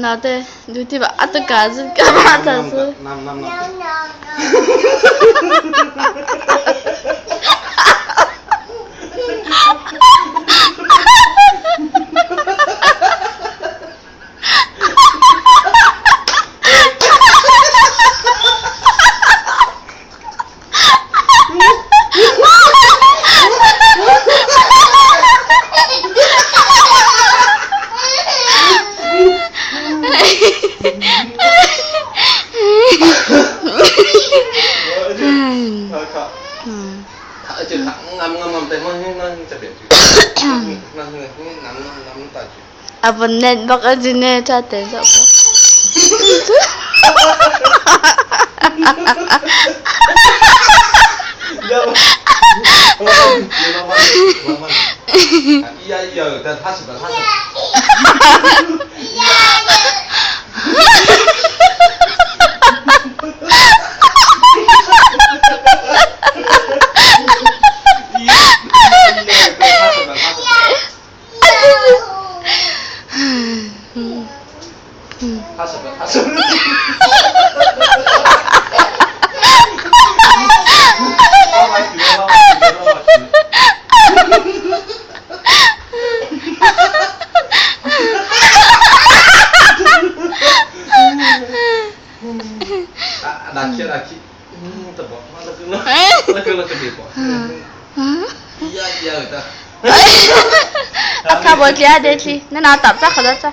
Naute duty ba atuka zun ka ma ta su. A vun nenh bak a zin e ṭha tein zoh ko. A kha bawi tli a de tli. Na nau tap ca kha da ca.